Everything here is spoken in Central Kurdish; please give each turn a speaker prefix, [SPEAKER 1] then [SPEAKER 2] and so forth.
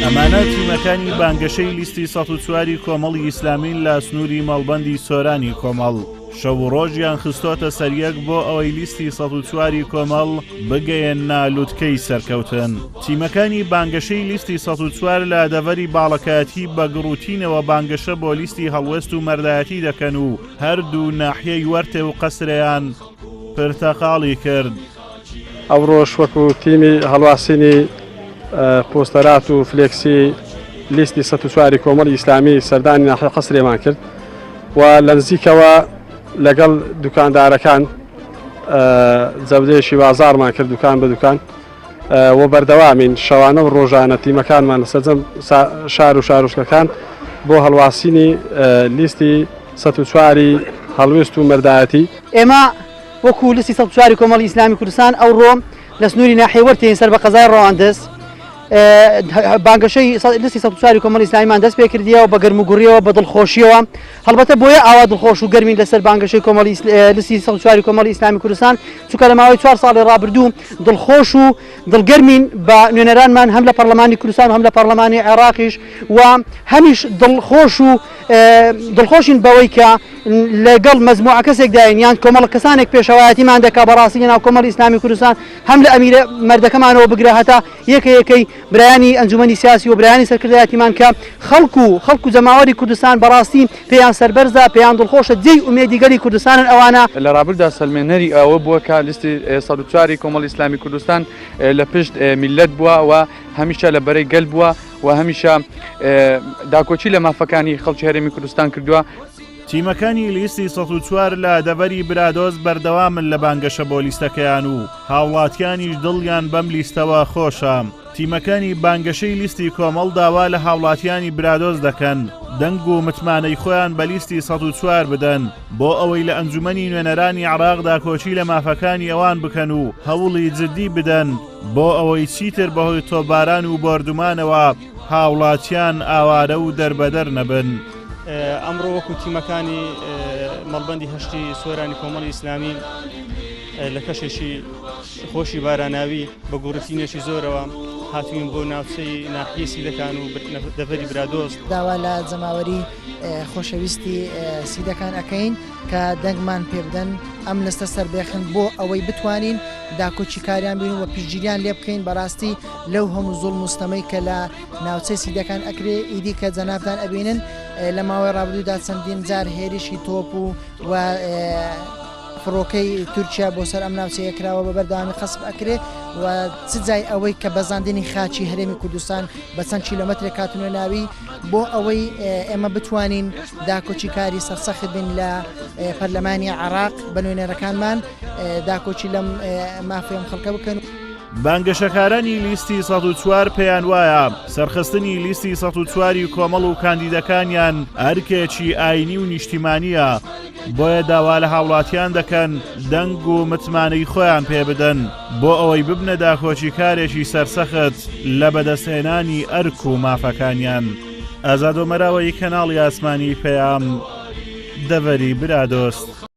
[SPEAKER 1] ئەمانە تیمەکانی بانگەشەی لیستی 104 کۆمەڵی ئیسلامین لە سنووری مەڵبەندی سۆرانی کۆمەڵ شەو و ڕۆژیان خستۆتە سەریەک بۆ ئەوەی لیستی 104 کۆمەڵ بگەیەننە لوتکەی سەرکەوتن. تیمەکانی بانگەشەی لیستی 104 لە دەڤەری باڵەکایەتی بە گڕوتینەوە بانگەشە بۆ لیستی هەڵوێست و مەردایەتی دەکەن و هەردوو ناحیەی وەرتێ و قەسرێیان پرتەقاڵی کرد.
[SPEAKER 2] ئەوڕۆش وەکو تیمی هەڵواسینی پۆستەرات و فلێکسی لیستی 104 ی کۆمەڵی ئیسلامی سەردانی ناحیە قەسرێمان کرد و لە نزیکەوە لەگەڵ دوکاندارەکان جەولەیەکی بازاڕمان کرد دوکان بە دوکان و بەردەوامین شەوانە و ڕۆژانە تیمەکانمان لە سەرجەم شار و شارۆچکەکان بۆ هەڵواسینی لیستی 104 ی هەڵوێست و مەردایەتی.
[SPEAKER 3] ئێمە وەکو لیستی 104 ی کۆمەڵی ئیسلامی کوردستان ئەوڕۆ لە سنووری ناحیەی وەرتێین سەر بە قەزای ڕەواندز بانگەشەی لیستی 104 ی کۆمەڵی ئیسلامیمان دەست پێکردیەوە بە گەرم و گوڕیەوە بە دڵخۆشیەوە هەڵبەتە بۆیە ئاوا دڵخۆش و گەرمین لەسەر بانگەشەی کۆمەڵی لیستی 104 ی کۆمەڵی ئیسلامی کوردستان چونکە لە ماوەی چوار ساڵی ڕابردوو دڵخۆش و دڵگەرمین بە نوێنەرانمان هەم لە پەرلەمانی کوردستان و هەم لە پەرلەمانی عێراقیش و هەمیش دڵخۆش و دڵخۆشین بەوەی کە لەگەڵ مەجموعە کەسێکداین یان کۆمەڵە کەسانێک پێشەوایەتیمان دەکا بەڕاستی لەناو کۆمەڵی ئیسلامی کوردستان هەم لە ئەمیرە مەردەکەمانەوە بگرە هەتا یەکە یەکەی برایانی ئەنجومەنی سیاسی و برایانی سەرکردایەتیمان کە خەڵک و خەڵک و جەماوەری کوردستان بەڕاستی پێیان سەربەرزە پێیان دڵخۆشە جێی ئومێدی گەلی کوردستانن ئەوانە.
[SPEAKER 4] لە ڕابردوودا سەلمێنەری ئەوە بووە کە لیستی 104 ی کۆمەڵی ئیسلامی کوردستان لە پشت میللەت بووە و هەمیشە لە بەرەی گەل بووە و هەمیشە داکۆکی لە مافەکانی خەڵکی هەرێمی کوردستان کردووە.
[SPEAKER 1] تیمەکانی لیستی 104 لە دەڤەری برادۆست بەردەوامن لە بانگەشە بۆ لیستەکەیان و هاوڵاتیانیش دڵیان بەم لیستەوە خۆشە. تیمەکانی بانگەشەی لیستی کۆمەڵ داوا لە هاوڵاتیانی برادۆست دەکەن دەنگ و متمانەی خۆیان بە لیستی 104 بدەن بۆ ئەوەی لە ئەنجومەنی نوێنەرانی عێراق داکۆکی لە مافەکانی ئەوان بکەن و هەوڵی جدی بدەن بۆ ئەوەی چیتر بەهۆی تۆپباران و بۆردومانەوە هاوڵاتیان ئاوارە و دەربەدەر نەبن.
[SPEAKER 5] ئەمڕۆ وەکو تیمەکانی مەڵبەندی هەشتی سۆرانی کۆمەڵی ئیسلامی لە کەشێکی خۆشی باراناوی بە گوڕتینێکی زۆرەوە هاتوین بۆ ناوچەی ناحیەی سیدەکان و دەڤەری برادۆست.
[SPEAKER 6] داوا لە جەماوەری خۆشەویستی سیدەکان ئەکەین کە دەنگمان پێبدەن ئەم لستە سەربێخن بۆ ئەوەی بتوانین داکۆکیکاریان بین و پشتگیریان لێ بکەین بەڕاستی لەو هەموو زوڵم و ستەمەی کە لە ناوچەی سیدەکان ئەکرێ ئیدی کە جەنابتان ئەبینن لە ماوەی ڕابردوودا چەندین جار هێرشی تۆپ و و فڕۆکەی تورکیا بۆ سەر ئەم ناوچەیە کراوە بە بەردەوامی قەسف ئەکرێ و چ جای ئەوەی کە بەزاندنی خاکی هەرێمی کوردستان بە چەند کیلۆمەترێک هاتونە ناوی بۆ ئەوەی ئێمە بتوانین داکۆکیکاری سەرسەخت بین لە پەرلەمانی عێراق بە نوێنەرەکانمان داکۆکی لەم مافی ئەم خەڵکە بکەن.
[SPEAKER 1] بانگەشەکارانی لیستی 104 پێیان وایە سەرخستنی لیستی 104 ی کۆمەڵ و کاندیدەکانیان ئەرکێکی ئاینی و نیشتیمانییە، بۆیە داوا لە هاوڵاتیان دەکەن دەنگ و متمانەی خۆیان پێبدەن بۆ ئەوەی ببنە داکۆکیکارێکی سەرسەخت لە بەدەستهێنانی ئەرک و مافەکانیان. ئازاد ئۆمەراوەیی کەناڵی ئاسمانی پەیام، دەڤەری برادۆست.